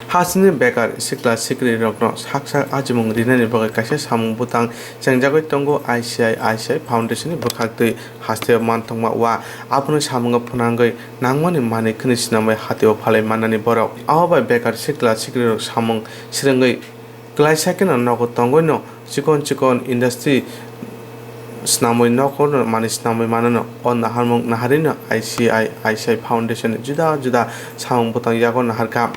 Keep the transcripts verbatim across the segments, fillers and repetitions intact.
Hasteni bekar sikla sikrwi rokno sak sak achimung rinani bagwi kaisa samung bwtang chengjagwi tongo I C I I C I Foundation ni bwkhaktwi hasteo manthokma wa. Abono samungo phwnangwi nangmani manwi khwnwi swnamwi hatio phalwi mannani borok. Abo bai bekar sikla sikrwi rok samung swrwngwi klaisa kheno nogo tongwino chikon chikon industry swnamwi nogo manwi swnamwi mano. O naharmung naharino I C I I C I Foundation ni juda juda samung bwtang yago naharkha.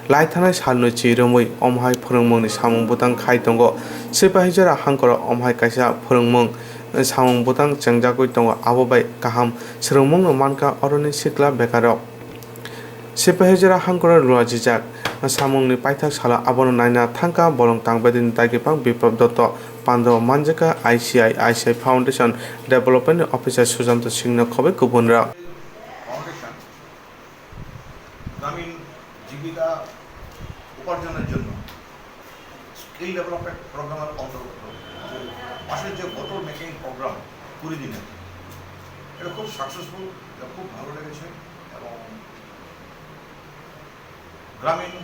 Lai thanai salnwi chirumwi omhai phwrwngmungni samung bwtang khai tongo. Sipahijora hangkoro omhai kaisa phwrwngmung samung bwtang chengjagwi tongo, abo bai kaham swrwngmungno mankha oroni sikla bekarrok. Sipahijora hangkoro luajijak samungni paithak salo abono naina thangkha bolong tangbedini dagi bang Biplab Dotto. Pandao manjakha I C I I C I Foundation Development Officer Sujanto Singhno khobwi kubunrok. Foundation গ্রামীণ জীবিকা উপার্জনের জন্য skill development প্রোগ্রামের অন্তর্গত যে পাশের যে বোতল মেকিং প্রোগ্রাম কুড়ি দিনের, এটা খুব সাকসেসফুল, এটা খুব ভালো লেগেছে। এবং গ্রামীণ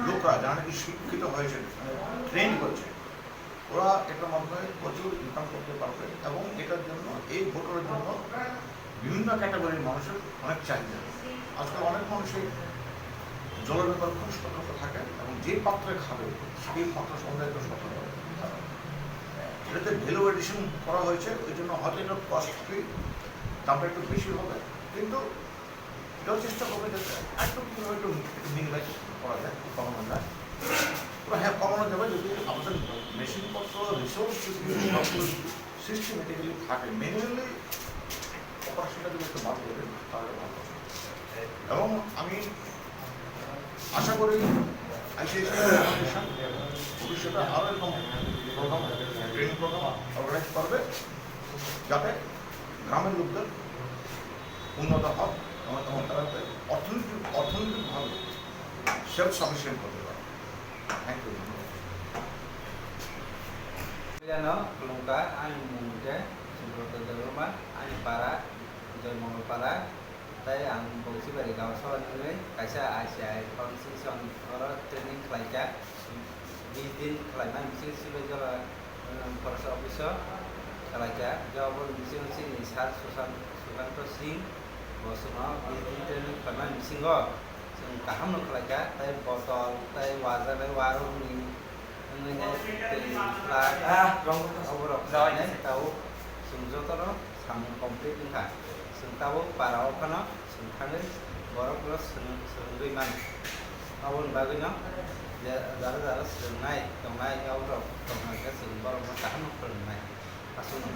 লোকরা যারা নাকি শিক্ষিত হয়েছে, মানে ট্রেন হয়েছে, ওরা এটার মাধ্যমে প্রচুর ইনকাম করতে পারবে এবং এটার জন্য, এই বোতলের জন্য বিভিন্ন ক্যাটাগরির মানুষের অনেক চাহিদা। আজকাল অনেক মানুষই জলের ব্যাপারে খুব সতর্ক থাকে এবং যে পাত্রে খাবে সেই পাত্র সম্বন্ধে একটু সতর্ক থাকে। এটাতে ভ্যালু এডিশন করা হয়েছে, ওই জন্য হয়তো এটা কস্টলি, দামটা একটু বেশি হবে, কিন্তু এটাও চেষ্টা করবে যাতে একটু কীভাবে একটু, একটু মিনিমাইজ করা যায়, একটু কমানো যায়। তো হ্যাঁ, কমানো যাবে যদি আমাদের মেশিনপত্র, রিসোর্স যদি সবগুলো সিস্টেমেটিক্যালি থাকে, ম্যানুয়ালি অপারেশনটা যদি একটু বাদ দেবে, তাহলে ভালো হবে। এবং আমি আশা করি আইসিআইসিআই ফাউন্ডেশন ভবিষ্যতে আরও এরকম প্রোগ্রাম, ট্রেনিং প্রোগ্রাম অর্গানাইজ করবে, যাতে গ্রামের লোকদের উন্নত হক এবং, এবং তারা অর্থনৈতিক, অর্থনৈতিকভাবে সেলফ সাফিসিয়েন্ট হতে পারে। Thank you. Puilano khulumkha, ani mung khe Subroto Debbarma, ani para Joymongol para, tei ang Bongsibari Gaon Sabha ni wngwi kaisa I C I Foundation oro training khlaikha. Bis din khlaimani bising Sibaijala, um, Forest Office o khlaikha. Jabo ni bisingo chini Sir Susan-, Sukanto Singh bo chwngno bis din training khlaimani bisingo chwng kaham no khlaikha, tei botol, tei waja, tei warok ni wngwi nai tei flag, ah, oborok khlainai tabuk chwng jotono samung complete wngkha. Chwng tabuk para o phano chwng thangwi borokno swrwng-, swrwngwi mano. Aboni bagwino je jara jara swrwngnai tongnai, aborok tongkha khe chwng borokno kaham no phwrwngnai. Aswkno.